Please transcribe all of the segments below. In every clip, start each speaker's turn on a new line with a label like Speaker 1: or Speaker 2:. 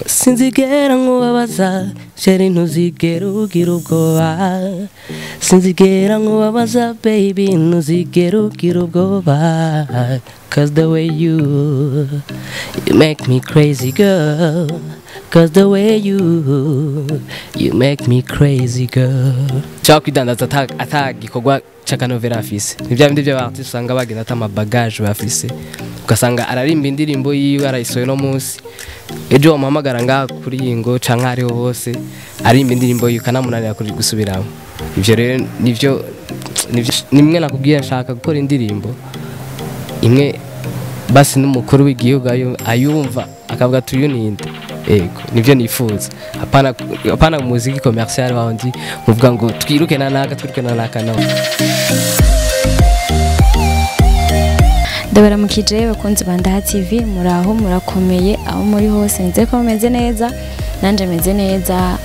Speaker 1: Sinzigera nkubabaza chérie, ntuzigera ugira ubwoba. Sinzigera nkubabaza baby, ntuzigera ugira ubwoba. 'Cause the way you make me crazy, girl. 'Cause the way you make me crazy, girl. Nshaka kwidandaza ata gikorwa c'akanovera afise. Ni bya bindi by'aba artiste usanga bagenda ata amabagaje bafise, ugasanga ararimba indirimbo yiwe, arayisohoye no munsi, ejo wamuhamagara ngaha kuri iyi ngo canke ariho hose arimba indirimbo yiwe ukanamunanira kuri gusubiramo. Ivyo rero nivyo nimwe nakubwiye, nshaka gukora indirimbo imwe basi n'umukuru w'igihugu ayumva akavuga ati: "Uyu ninde?" Ego, nivyo nifuza, hapana muziki commercial wandi muvuga ngo twiruke na naka, twiruke na naka nawe.
Speaker 2: Ndabaramukije bakunzi ba Ndaha TV, muraho, murakomeye aho muri hose? Nizere ko mumeze neza, nanje meze neza.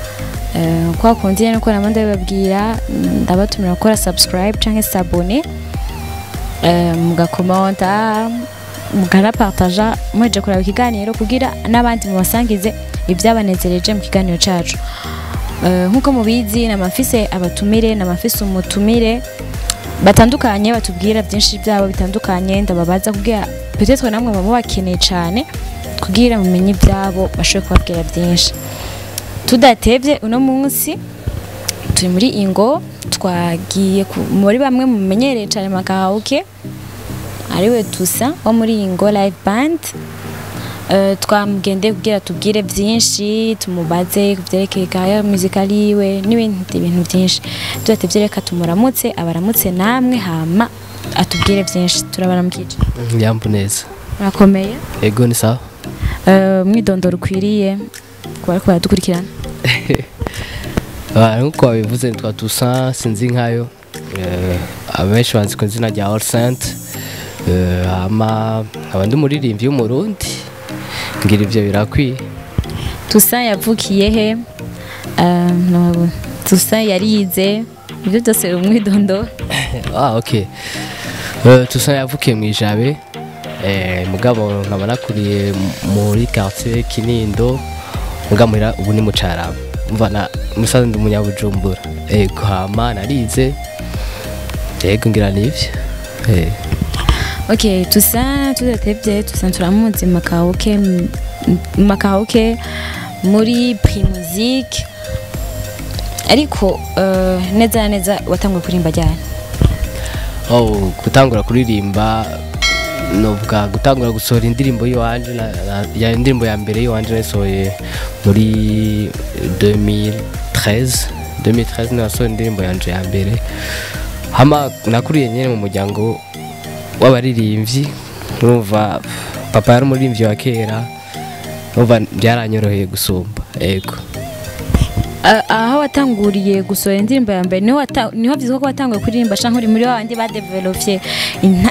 Speaker 2: Kwa kundi nyene uko nama ndabibabwira, ndabatumira gukora subscribe canke s'abonner, mugakomenta, mukanapartaja muhejeje kuraba ikiganiro kugira n'abandi mubasangize ibyabanezereje mu kiganiro cacu. Nk'uko mubizi, namafise abatumire, namafise umutumire batandukanye batubwira byinshi byabo bitandukanye. Ndababaza kugira peut-être namwe baba bakeneye cyane kugira mumenye ibyabo, bashobore kubabwira byinshi. Tudatevye, uno munsi turi muri Ingo, twagiye muri bamwe mumenyereye cyane makaraoke, ariwe Toussaint wo muri Ingo Live Band. Twamugendeye kugira tubwire byinshi, tumubaze ku byerekeye carrière musicale yiwe n'ibindi bintu byinshi. Tudatevye, reka tumuramutse, abaramutse namwe, hama atubwire byinshi. Turabaramukije.
Speaker 1: Yambu neza.
Speaker 2: Murakomeye?
Speaker 1: Ego, ni sawa.
Speaker 2: Mwidondoro ukwiriye ku bariko baradukurikirana.
Speaker 1: Nkuko wabivuze, nitwa Toussaint Sinzi nkayo. Abenshi banzi ku izina rya All Saint. Hama nkaba ndi umuririmbyi w'Umurundi, ngira ivyo birakwiye.
Speaker 2: Toussaint yavukiye he? No, Toussaint yarize, ibyo byose umwidondoro.
Speaker 1: Ah, ok. Toussaint yavukiye mu Ijabe, mugabo nkaba nakuriye muri quartier Kinindo, mugabo muhira ubu ni mu Carama. Umva, na musaza ndi umunyabujumbura. Ego, hama narize. Ego, ngira nivyo.
Speaker 2: Ok, Toussaint, tudatevye, Toussaint turamuzi mu makaraoke, mu makaraoke muri Primusic, ariko neza na neza watanguye kuririmba ryari?
Speaker 1: Oh, gutangura kuririmba, novuga gutangura gusohora indirimbo yiwanje ya indirimbo ya mbere yiwanje nayisohoye muri 2013. 2013 nasohoye indirimbo yanje ya mbere. Hama nakuriye nyene mu muryango w'abaririmbyi, urumva papa yari umuririmbyi wa kera, urumva byaranyoroheye gusumba, ego.
Speaker 2: Aho watanguriye gusohora indirimbo ya mbere niho vyitwa ko watanguye kuririmba, canke uri muri babandi badevelopye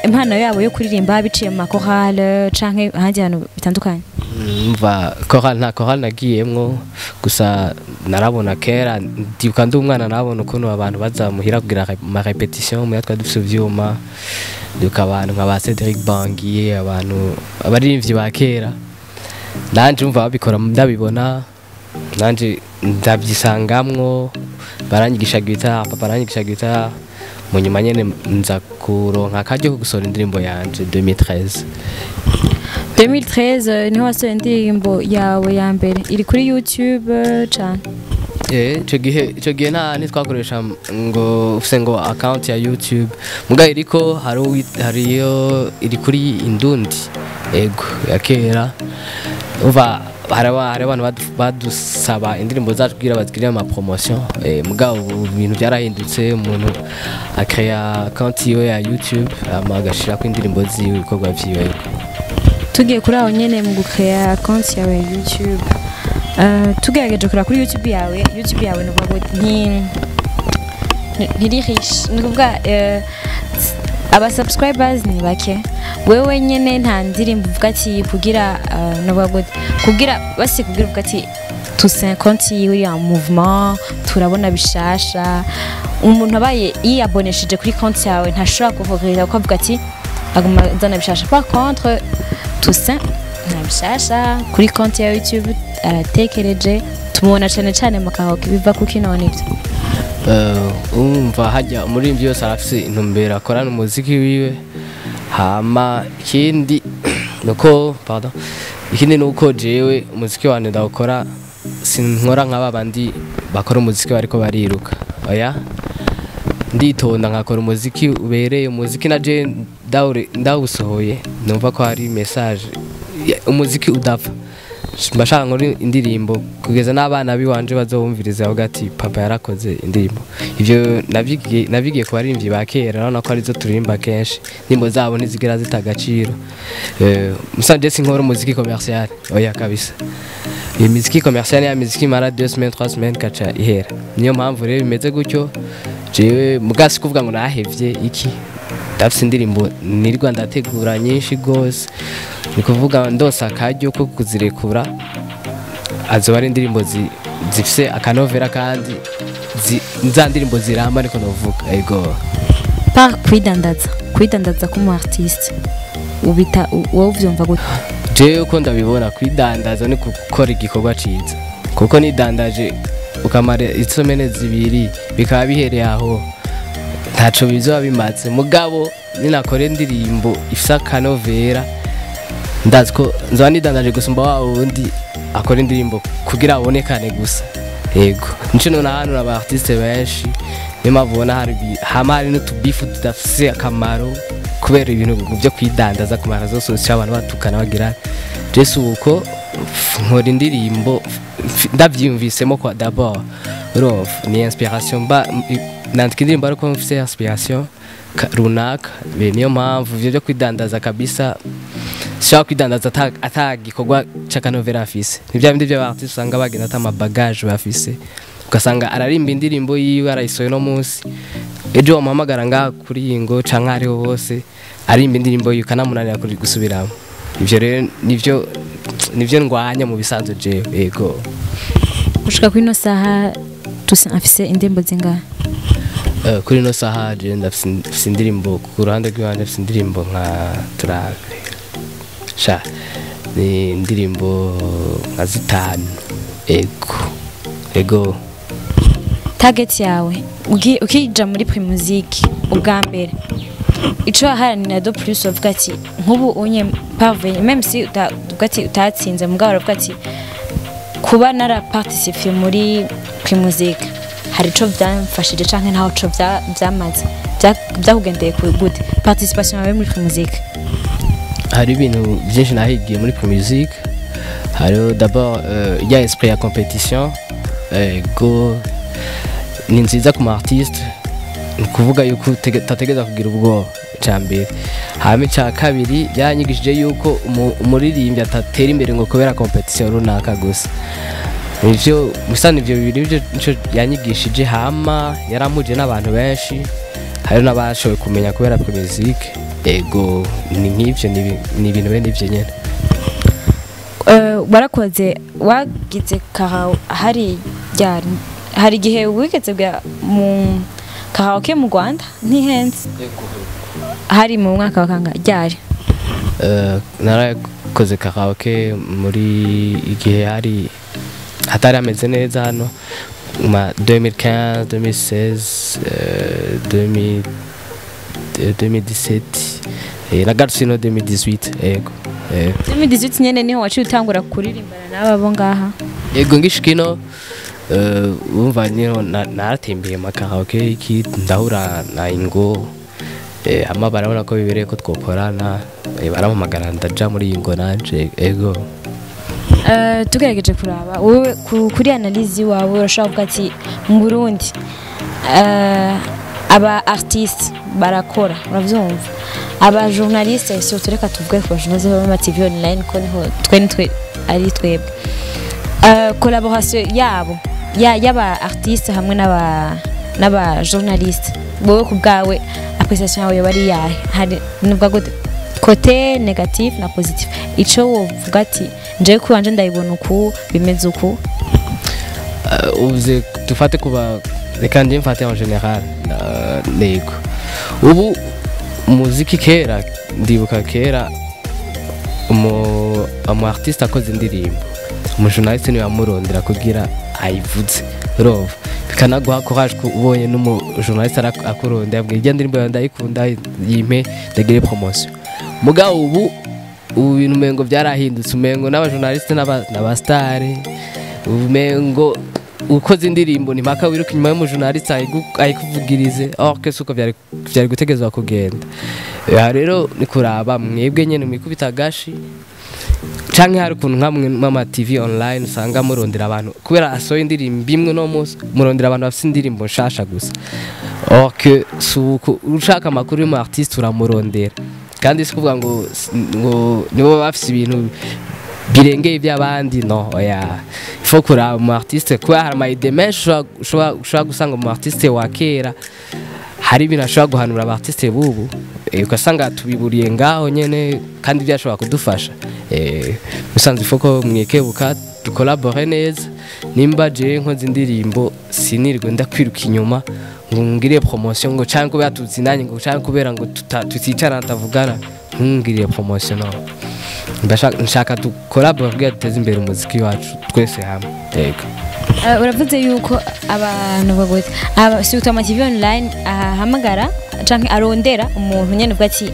Speaker 2: impano yabo yo kuririmba biciye mu makorale canke ahandi hantu bitandukanye?
Speaker 1: Mva chorale, nta chorale nagiyemwo, gusa narabona kera, ndibuka ndi umwana narabona ukuntu abantu baza muhira kugira ma répétition. Muhira twari dufise ivyuma. Ndibuka abantu nka ba Cedric Bangiye, abantu abaririmbyi ba kera, nanje umva babikora ndabibona, nanje ndabyisangamwo. Baranyigisha guitare, papa aranyigisha guitare, mu nyuma nyene nza kuronka akaryo ko gusohora indirimbo yanje 2013.
Speaker 2: 2013 niho wasohoye indirimbo yawe ya mbere, iri kuri YouTube cane?
Speaker 1: Ico gihe nta ntitwakoresha ngo ufise ngo account ya YouTube, muga iriko hariyo iri kuri Indundi, ego, ya kera. Umva, hari abantu badusaba indirimbo zacu kugira bazigirire ama promotion. Muga ubu ibintu byarahindutse, umuntu akrea account yiwe ya YouTube, hama agashirako indirimbo ziwe, ibikorwa vyiwe.
Speaker 2: Tugiye kuri aho nyene mu gukrea konti yawe ya YouTube, tugerageje kureba kuri YouTube yawe, YouTube yawe ni ukuvuga ngo ntiri riche, ni ukuvuga aba subscribers ni bake. Wewe nyene nta ndirimbo uvuga ati kugira novuga gute, kugira basi kugira uvuga ati Toussaint konti yiwe iri en mouvement, turabona bishasha. Umuntu abaye yiyabonesheje kuri konti yawe ntashobora kuvuga ko avuga ati aguma azana bishasha. Par contre, Toussaint nta bishasha kuri konti ya YouTube. Aratekereje tumubona cane cane mu karaoke, biva kuki none ivyo?
Speaker 1: Umva, hajya umuririmbyi yose arafise intumbero akorana umuziki wiwe. Hama ikindi nuko, pardon, ikindi nuko jewe umuziki wanje ndawukora, sinkora nk'aba bandi bakora umuziki bariko bariruka. Oya, nditonda nkakora umuziki ubereye umuziki. Na je ndawusohoye numva ko hari message, umuziki udapfa. Mbashaka nkora indirimbo kugeza n'abana biwanje bazowumviriza bavuga ati: "Papa yarakoze indirimbo." Ivyo navyigiye ku baririmbyi ba kera. Urabona ko arizo turirimba kenshi, indirimbo zabo ntizigera zita agaciro. Musanze sinkora umuziki commercial, oya kabisa. Iyi miziki commercial ya miziki imara 2 semaines, 3 semaines, kaca ihera. Niyo mpamvu rero bimeze gutyo. Jewe mugasi kuvuga ngo nahevye iki, ndafise indirimbo nirirwa ndategura nyinshi gose. Ni kuvuga ndose akaryo ko kuzirekura, azoba ari indirimbo zifise akanovera kandi za ndirimbo ziramba, niko novuga, ego.
Speaker 2: Par kwidandaza k'umu artiste, ubita wowe uvyumva gute?
Speaker 1: Jewe uko ndabibona, kwidandaza ni gukora igikorwa ciza, kuko nidandaje ukamara isomene 2 bikaba bihereye aho, ntaco bizoba bimaze. Mugabo ninakora indirimbo ifise akanovera, ndazi ko nzoba nidandaje gusumba wa wundi akora indirimbo kugira abonekane gusa. Yego, nico none ahanura aba artiste benshi. Niyo mpamvu ubona hari hama hari n'utubifu tudafise akamaro kubera ibintu byo kwidandaza ku ma réseaux sociaux, abantu batukana bagira. Jesu uko nkora indirimbo ndavyiyumvisemo kwa d'abord, urumva ni inspiration. Mba nandika indirimbo ariko mfise inspiration runaka. Niyo mpamvu ivyo byo kwidandaza kabisa, sishobora kwidandaza ata gikorwa c'akanovera afise. Ni bya bindi by'aba artiste usanga bagenda ata amabagaje bafise, ugasanga ararimba indirimbo yiwe, arayisohoye no munsi, ejo wamuhamagara ngaha kuri iyi ngo canke ariho hose arimba indirimbo yiwe, ukanamunanira kuri gusubiramo. Ivyo rero nivyo ndwanya mu bisanzwe jewe, yego.
Speaker 2: Gushika kuri ino saha, Toussaint afise indirimbo zingahe?
Speaker 1: Kuri ino saha je ndafise indirimbo, ku ruhande rw'iwanje mfise indirimbo nka, turabe sha, ni indirimbo nka 5, ego.
Speaker 2: Target yawe ukija muri Primusic ubwa mbere, ico waharanira de plus, uvuga ati nk'ubu unye parvenir, même si uvuga ati utatsinze, mugabo uravuga ati kuba naraparticipe muri Primusic hari ico vyamfashije, canke ntaho co vyamaze, vyakugendeye ku gute participation yawe muri Primusic?
Speaker 1: Hari ibintu byinshi nahigiye muri Primusic. Hariho d'abord ya esprit ya compétition, go ni nziza ku ma artiste. Ni ukuvuga yuko utategereza kugira ubwoba, icya mbere. Hama icya kabiri, byanyigishije yuko umuririmbyi atatera imbere ngo kubera compétition runaka gusa. Nivyo musa, nivyo bibiri nivyo nico yanyigishije. Hama yaramuje n'abantu benshi, hari n'abashoboye kumenya kubera Primusic. Ego, ni nk'ivyo, ni ibintu bene ivyo nyene.
Speaker 2: Warakoze, wagize karaoke hari ryari? Hari igihe wigeze bwa mu karaoke mu Rwanda, ntihenze, hari mu mwaka wa kanga ryari?
Speaker 1: Narakoze karaoke muri igihe hari hatari hameze neza hano, ma 2015, 2016, 2000, 2017, nagarutse ino 2018, yego.
Speaker 2: 2018 nyene niho waciye utangura kuririmbana n'aba bo ngaha?
Speaker 1: Yego, ngishika ino, umva niho naratembereye mu karaoke iki, ndahura na Ingo, hama barabona ko bibereye ko twokorana, barampamagara ndaja muri Ingo nanje, ego.
Speaker 2: Tugerageje kuraba wowe kuri analyse wawe, urashobora kuvuga ati mu Burundi aba artiste barakora, uravyumva, aba journaliste surtout, reka tuvuge ku ba journaliste b'ama TV online ko niho twe nitwe ari twebwe, collaboration yabo y'aba artiste hamwe n'aba journaliste, wowe ku bwawe appréciation yawe yoba ari yahe? Hari nuvuga gute, côté négatif na positif, ico wovuga ati njewe kubanje ndayibona uku, bimeze uku?
Speaker 1: Uvuze dufate kuba, reka nje mfate en général, nego ubu muziki kera, ndibuka kera umu artiste akoze indirimbo Umujournaliste niwe yamurondera kugira ayivuze, urumva bikanaguha courage ko ubonye n'umujournaliste akurondera, abwira irya ndirimbo yawe ndayikunda, yimpe ndagire promotion. Mugabo ubu ibintu umengo byarahindutse, umengo n'abajournaliste n'abastar, umengo ukoze indirimbo ni mpaka wiruka inyuma y'umujournaliste ayikuvugirize, or que suko byari gutegezwa kugenda. Ya rero ni kuraba mwebwe nyene mwikubita gashi, canke hari ukuntu nkamwe mama TV online usanga murondera abantu kubera asohoye indirimbo imwe no munsi, murondera abantu bafite indirimbo nshasha gusa, or que suko ushaka amakuru y'umu artiste uramurondera, kandi si kuvuga ngo nibo bafise ibintu birengeye iby'abandi, no oya. Il faut kuraba umu artiste kubera hari ama idées menshi ushobora gusanga umu artiste wa kera hari ibintu ashobora guhanura aba artiste bubu, ugasanga tubiburiye ngaho nyene kandi byashobora kudufasha. Musanze il faut ko mwikebuka, ducollabore neza. Nimba jewe nkoze indirimbo sinirwe ndakwiruka inyuma ngo ngire promotion, ngo canke kubera tuzinanye, ngo canke kubera ngo tuticarana tavugana ntungiriye promotion, no. Nshaka ducollabore kugira duteze imbere umuziki wacu twese hamwe, yego.
Speaker 2: Uravuze yuko abantu bagote aba surtout ama TV online ahamagara canke arondera umuntu nyene uvuga ati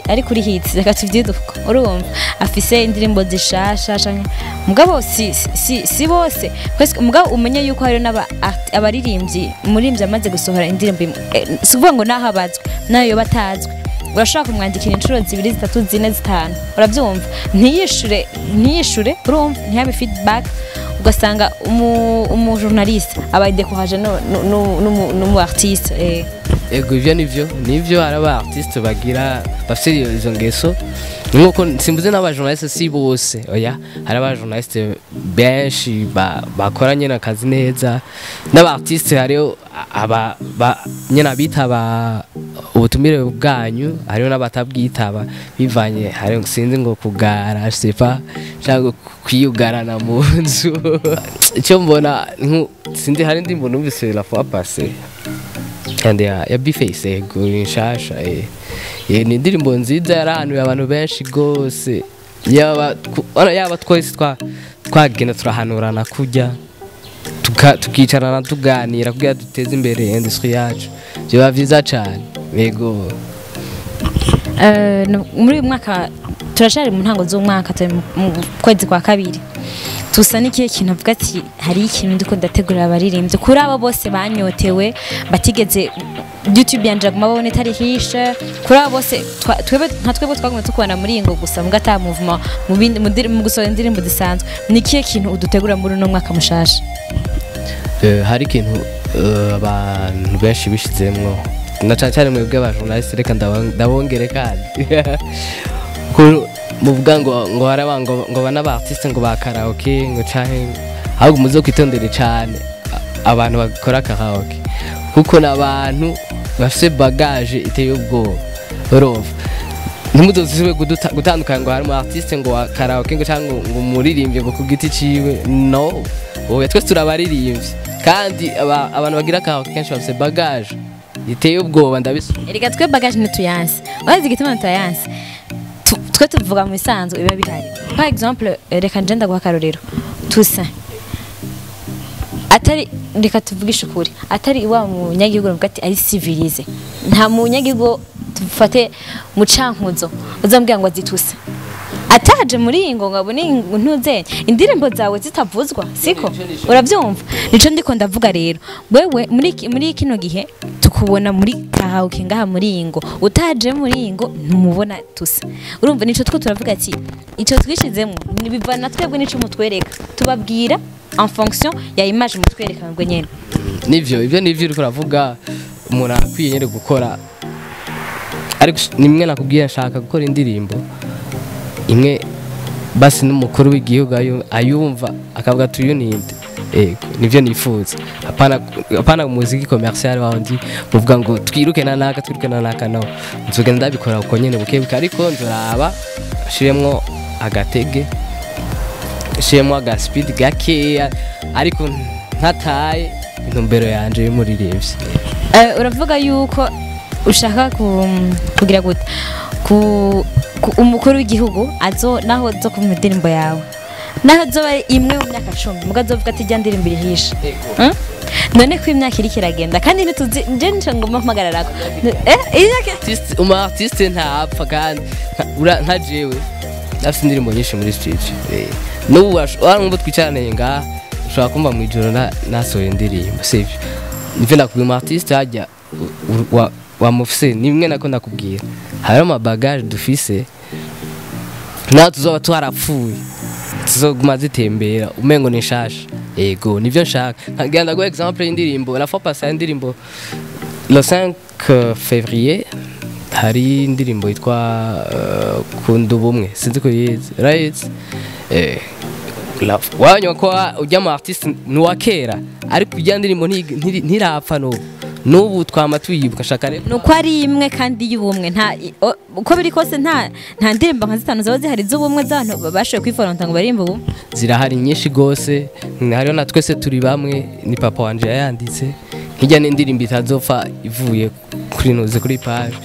Speaker 2: ari kuri hits, reka tuvyiduko, urumva afise indirimbo zishasha canke mugabo si bose parce mugabo umenye yuko hari n'aba abaririmbyi, umuririmbyi amaze gusohora indirimbo imwe, si ukuvuga ngo naho abazwe nayo batazwe, urashobora kumwandikira inshuro 2 3 4 5, uravyumva, ntiyishure, urumva ntiyabe feedback, ugasanga umu journaliste abaye découragé no mu artiste.
Speaker 1: Ego, ivyo nivyo hari aba artiste bagira bafite izo ngeso, nkuko simbuze n'aba journaliste si bose, oya, hari aba journaliste benshi bakora nyene akazi neza, n'aba artiste hariho aba nyene abitaba ubutumire bwanyu, hariho n'abatabwitaba bivanye, hariho sinzi ngo kugara je sais pas cyangwa kwiyugarana mu nzu. Icyo mbona sinzi, hari indirimbo numvise la fois passée kandi ya B-Face, yego, nshasha, ni indirimbo nziza yarahanuye abantu benshi gose, yaba twese twagenda turahanurana kurya tukicarana tuganira kugira duteze imbere industry yacu, byoba vyiza cane, yego.
Speaker 2: Muri uyu mwaka turashari mu ntango z'umwaka, turi mu kwezi kwa kabiri, tusa n'ikihe kintu avuga ati hari ikintu ndiko ndategurira abaririmbyi kuri abo bose banyotewe batigeze YouTube yanje aguma babone itari hishe, kuri abo bose twebwe nka twebwe twagumye tukubona muri iyi ngo gusa muga ata movement mu bindi mu gusohora indirimbo zisanzwe, ni ikihe kintu udutegura muri uno mwaka mushasha?
Speaker 1: Hari ikintu abantu benshi bishizemwo na cane cane mwebwe aba journaliste, reka ndabongere kandi muvuga ngo haraba ngo bana ba artiste ngo ba karaoke ngo canke, ahubwo muzo kwitondere cane abantu bakora karaoke, kuko n'abantu bafise bagage iteye ubwoba, urumva ntimuzosubire gutandukanya ngo hari umu artiste ngo wa karaoke ngo canke ngo umuririmbye ngo ku giti ciwe, no, oya, twese turabaririmbyi, kandi abantu bagira karaoke kenshi bafise bagage iteye ubwoba, ndabisa.
Speaker 2: Erega twe bagage ntituyanse, urazi igituma ntituyanse, twe tuvuga mu bisanzwe biba bihari. Par exemple, reka nje ndaguha akarorero, Toussaint atari, reka tuvugishe ukuri, atari wa munyagihugu uvuga ati ari civilisé, nta munyagihugu tufate mu Cankuzo uzambwira ngo azituse ataje muri iyi ngo ngabone ntuze indirimbo zawe zitavuzwa, siko uravyumva? Nico ndiko ndavuga rero, wewe muri kino gihe tukubona muri karaoke ngaha muri iyi ngo, utaje muri iyi ngo ntumubona tusa, urumva nico two turavuga ati ico twishizemo nibivana twebwe nico mutwereka, tubabwira en fonction ya image mutwereka mwebwe nyene.
Speaker 1: Nivyo, ivyo nivyo uriko uravuga, umuntu akwiye nyene gukora, ariko nimwe nakubwiye nshaka gukora indirimbo imwe basi n'umukuru w'igihugu ayumva akavuga ati uyu ninde, yego nivyo nifuza, hapana muziki commercial wandi muvuga ngo twiruke na naka twiruke na naka, no, nzogenda ndabikora uko nyene bukebuke, ariko nzoraba nshiremwo agatege, nshiremwo aga speed gakeya, ariko ntataye intumbero yanje y'umuririmbyi.
Speaker 2: Uravuga yuko ushaka kugira gute ku umukuru w'igihugu azo naho zo kumva indirimbo yawe Naho zoba imwe mu myaka 10 muga zovuga ati jya ndirimbo irihisha. None ko imyaka iri kiragenda kandi ntituzi nje nca ngomba mpagararako. Imyaka
Speaker 1: artiste, umu artiste ntapfa kandi nka jewe ndafite indirimbo nyinshi muri studio. N'ubu warumva twicaranye ngaha ushobora kumva mu ijoro nasohoye indirimbo, sivyo? Nivyo nakubwiye, umu artiste hajya wamufise ni bimwe nako ndakubwira, hariho ama bagage dufise naho tuzoba twarapfuye tuzoguma zitembera umengo ni nshasha. Ego nivyo nshaka. Nkagira ndaguha exemple y'indirimbo la fois passée, indirimbo le 5 février, hari indirimbo yitwa Kunda Ubumwe, sinzi ko yizi, right? Wanywa ko ujya mu artiste ni uwa kera, ariko ujya ndirimbo ntirapfa n'ubu twama tuyibuka. Shaka rero
Speaker 2: nuko ari imwe kandi y'ubumwe, nta uko biri kose nta ndirimbo nka zitanu zaba zihari z'ubumwe z'abantu bashoboye kwiforonta ngo baririmbe ubumwe.
Speaker 1: Zirahari nyinshi gose, hariho na Twese Turi Bamwe, ni papa wanje yayanditse, nkijya n'indirimbo itazopfa ivuye kuri noze kuri page.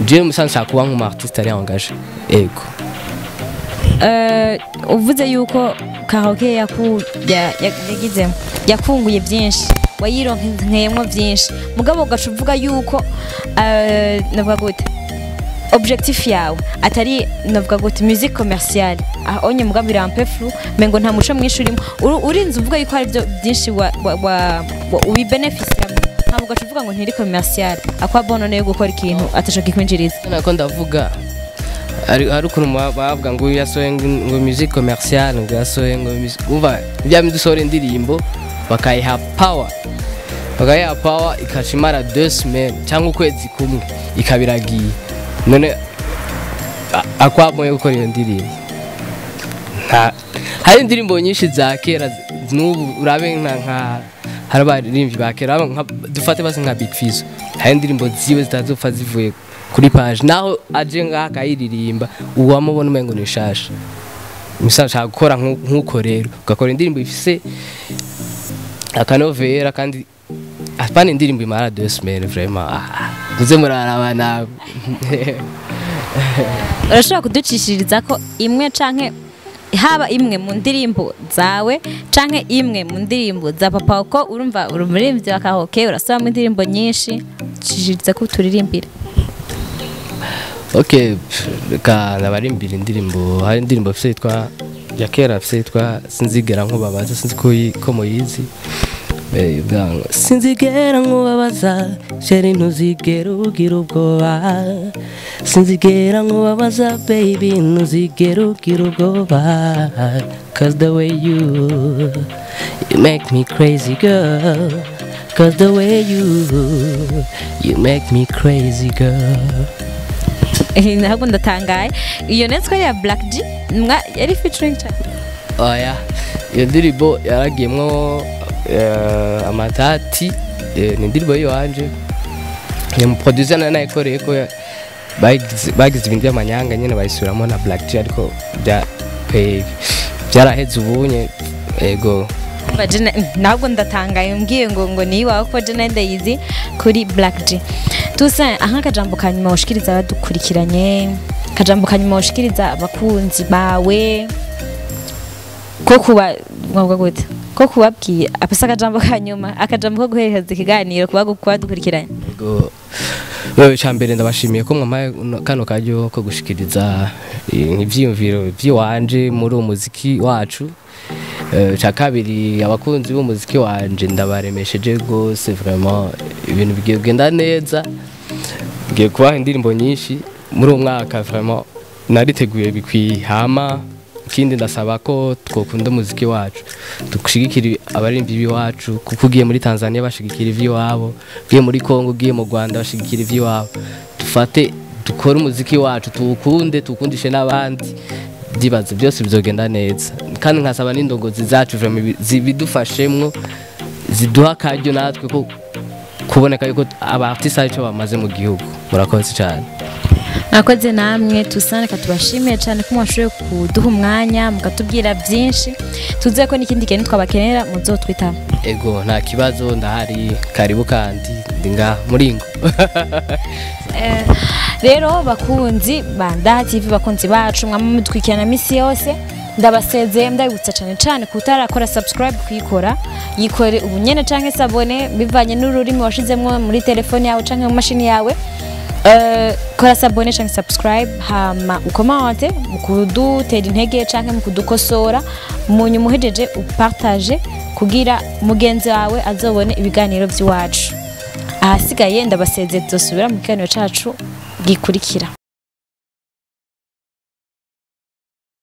Speaker 1: Jewe musanze nshaka kuba nk'umu artiste ari engagé. Ego.
Speaker 2: Uvuze yuko karaoke yagizemo yakunguye byinshi, wayironkeyemo byinshi, mugabo ugaca uvuga yuko navuga gute objectif yawe atari navuga gute musique commerciale, aho onye mugabo iri un peu flou, mengo nta muco mwinshi urimo. Urinze uvuga yuko hari byo byinshi ubibenefisiyamo, ntabwo ugaca uvuga ngo ntiri commerciale akwa bono nayo gukora ikintu atashaka kwinjiriza.
Speaker 1: Nako ndavuga ari ukuntu bavuga ngo yasohoye ngo musique commerciale, ngo yasohoye ngo musique, umva bya bindi usohora indirimbo bakayiha power, ikaca imara 2 semaines cyangwa ukwezi kumwe ikabiragiye. None akwamoye gukora iyo ndirimbo, hari indirimbo nyinshi za kera n'ubu urabe nka hari abaririmbyi ba kera dufate basi nka Big Fizzo, hari indirimbo ziwe zitazopfa zivuye kuri page, naho aje ngaha akayiririmba uwamubona umengo ni shasha. Musa nshaka gukora nk'uko rero ugakora indirimbo ifise akanovera kandi apana indirimbo imara 2 semaines vraiment. Muze muraraba nawe.
Speaker 2: Urashobora kuducishiriza ko imwe canke haba imwe mu ndirimbo zawe canke imwe mu ndirimbo za papa, uko urumva uri umuririmbyi wa karaoke urasaba mu ndirimbo nyinshi, cishiriza ko turirimbira.
Speaker 1: Okay, reka nabarimbira indirimbo. Hari indirimbo afise yitwa ya kera, afise yitwa Sinzigera Nkubabaza, sinzi ko muyizi. Sinzigera nkubabaza chérie, ntuzigera ugira ubwoba, sinzigera nkubabaza baby, ntuzigera ugira ubwoba, cause the way you make me crazy girl, cause the way you make me crazy girl.
Speaker 2: Ntabwo ndatangaye, iyo netswe ya Black G yari featuring cyane.
Speaker 1: Oya, iyo ndirimbo yaragiyemwo amatati, ni indirimbo yiwanje, ni umuproducer nawe nayikoreye ko bagize ibintu by'amanyanga nyine bayisubiramo na Black G, ariko byaraheze ubunye. Ego.
Speaker 2: Ntabwo ndatangaye mbwiye ngo ni iwawe ko Jena ndayizi kuri Black G. Toussaint, aha akajambo ka nyuma woshikiriza abadukurikiranye, akajambo ka nyuma woshikiriza abakunzi bawe ko kuba mwavuga gute ko kubabwiye apasa akajambo ka nyuma, akajambo ko guhereza ikiganiro kuba kubadukurikiranye.
Speaker 1: Ego, wewe cyambere ndabashimiye ko mwamaye kano karyo ko gushikiriza ivyiyumviro by'iwanje muri uwo muziki wacu. Cya kabiri, abakunzi b'umuziki wanje ndabaremesheje rwose, vraiment ibintu bigiye kugenda neza, ngiye kubaha indirimbo nyinshi muri uwo mwaka, vraiment nariteguye bikwiye. Hama ikindi ndasaba ko twokunda umuziki wacu, dushigikira abaririmbyi b'iwacu, kuko ugiye muri Tanzania bashigikira ivy'iwabo, ugiye muri Congo, ugiye mu Rwanda bashigikira ivy'iwabo. Dufate dukore umuziki wacu, tuwukunde, tuwukundishe n'abandi, byibaze byose bizogenda neza. Kandi nkasaba n'indongozi zacu vraiment zibidufashemwo, ziduha akaryo natwe ko kuboneka yuko aba artiste arico bamaze mu gihugu. Murakoze cyane.
Speaker 2: Mwakoze namwe Toussaint, reka tubashimiye cyane ko mwashoboye kuduha umwanya mukatubwira byinshi, tuze ko n'ikindi kintu twabakenera muzotwitaba.
Speaker 1: Ego, nta kibazo, ndahari, karibu kandi ndi ngaha muringo.
Speaker 2: Rero bakunzi ba Ndaha TV, bakunzi bacu mwama mutwikirana misi yose, Ndabasezeye, ndabibutsa cyane cyane kutarakora subscribe kuyikora, yikore ubu nyene canke s'abonner, bivanye n'ururimi washizemwo muri telefone yawe canke mu mashini yawe. Kora s'abonner canke subscribe, hama ucommente mu kudutera intege canke mu kudukosora. Mu nyuma uhejeje upartage kugira mugenzi wawe azobone ibiganiro by'iwacu. Ahasigaye ndabasezeye, tuzosubira mu kiganiro cacu gikurikira.